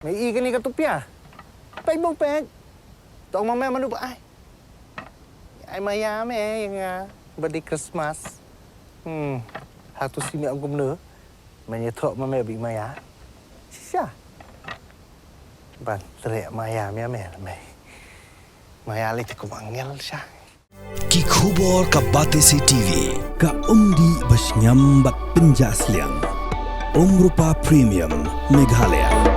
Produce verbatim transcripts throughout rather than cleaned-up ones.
Me i kane ka tupia. Peit bok peit. Tong ma me manu ba ai. Ai maya me ïa nga. Ba dei Christmas. Hmm. Hatu si me ong kumno. Me ïathuh ma me ba i maya. Shisha. Ban treh maya me me me. Maya lei te kum angel sha. Ki khubor ka Batesi TV, ka umdih ba shngiam bad pynjah sliang. Umrupa Premium, Meghalaya.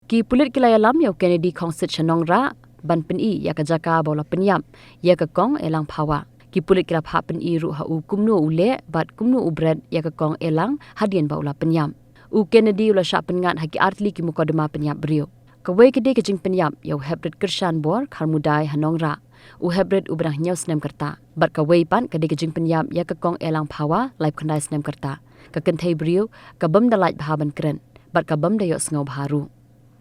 Ki pulit ki la ïalam ïa u Kennedy Khongsit sha Nongrah ban pyni ïa ka jaka ba u la pynïap ïa ka kong Elang Phawa. Ki pulit ki la phah pyni ruh ha u kumno u leh bad kumno u bret ïa ka kong Elang hadien ba u la pynïap. U Kennedy u la shah pynngat ha ki artylli ki mukotduma pynïap briew. Kawei ka dei ka jingpynïap ïa u Heprit Kyrshan Bor Kharmudai ha Nongrah. U Heprit uba dang hynñiew snem ka rta. Bad kawei pat ka dei ka jingpynïap ïa ka kong Elang Phawa laiphew khyndai snem ka rta. Ka kynthei briew ka bym da lait bha ban kren bad ka bym da ïohsngew bha ruh.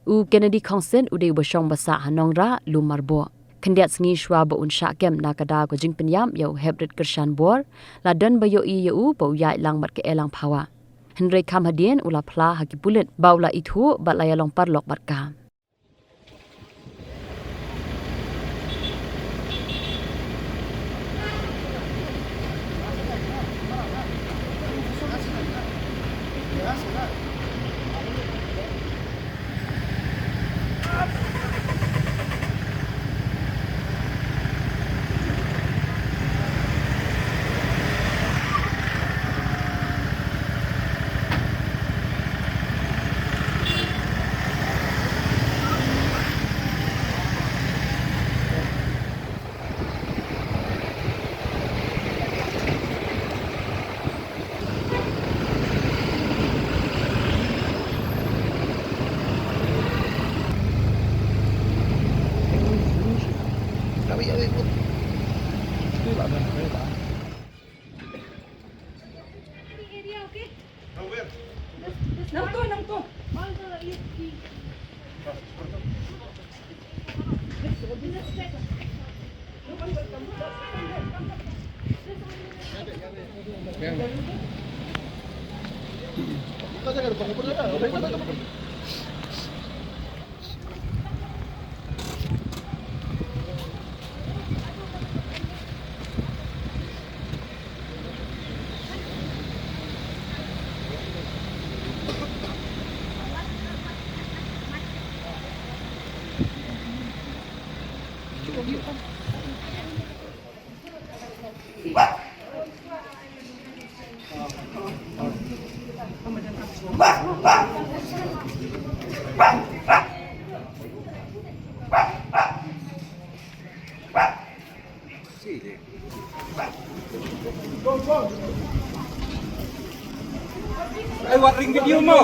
U Kennedy Khongsit u dei uba shong ba sah ha Nongrah, Lum Marboh. Khyndiat sngi shuwa ba un shah kem na ka daw ka jingpynïap ïa u Heprit Kyrshan Bor, la don ba ïohi ïa u ba u ïaid lang bad ka Elang Phawa. Hynrei kham hadien u la phla ha ki pulit ba u la ithuh bad la ïalong paralok bad ka. Ai, wat ring video mo.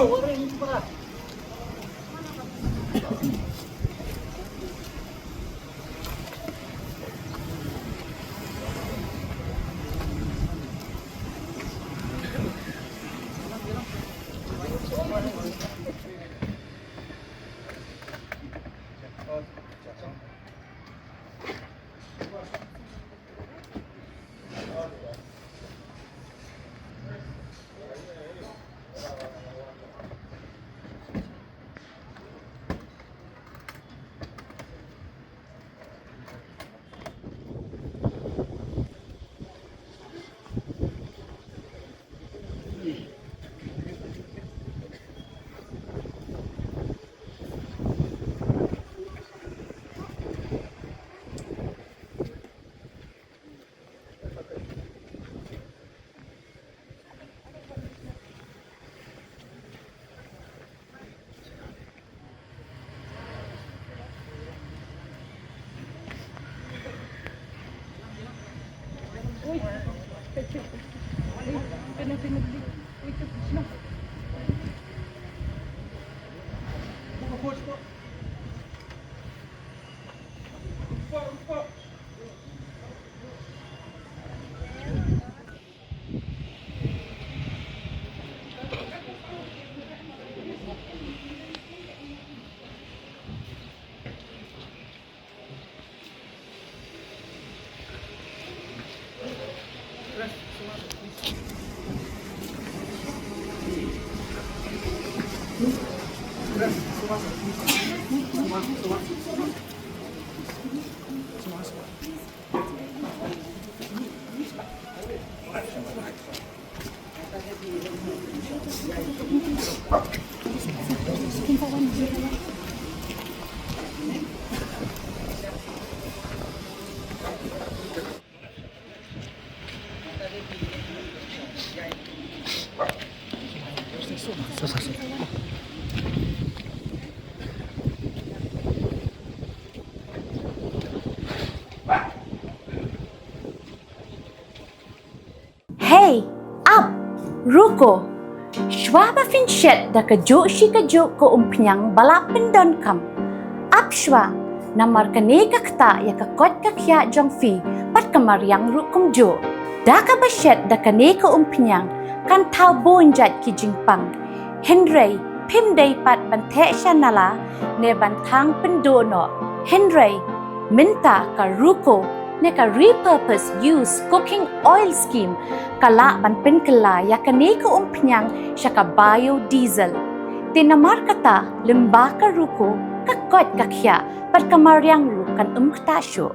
Hei, ap, ruko. Shwa ba phin shet da kajuh shi kajuh ka umphniang ba la pyndonkam, ap shwa, namar kane ka ktah ïa ka koit ka khiah jong phi bad ka mariang ruh kumjuh. Da kaba shet da kane ka umphniang kan thaw bun jait ki jingpang. Hynrei phim dei pat ban theh sha nala ne ban thang pynduh noh. Hynrei mynta ka ruko ne ka repurpose use cooking oil scheme ka lah ban pynkylla ïa kane ka umphniang sha ka biodiesel. Te namar kata, lyngba ka ruko, ka koit ka khiah bad ka mariang ruh kan ym ktah shuh.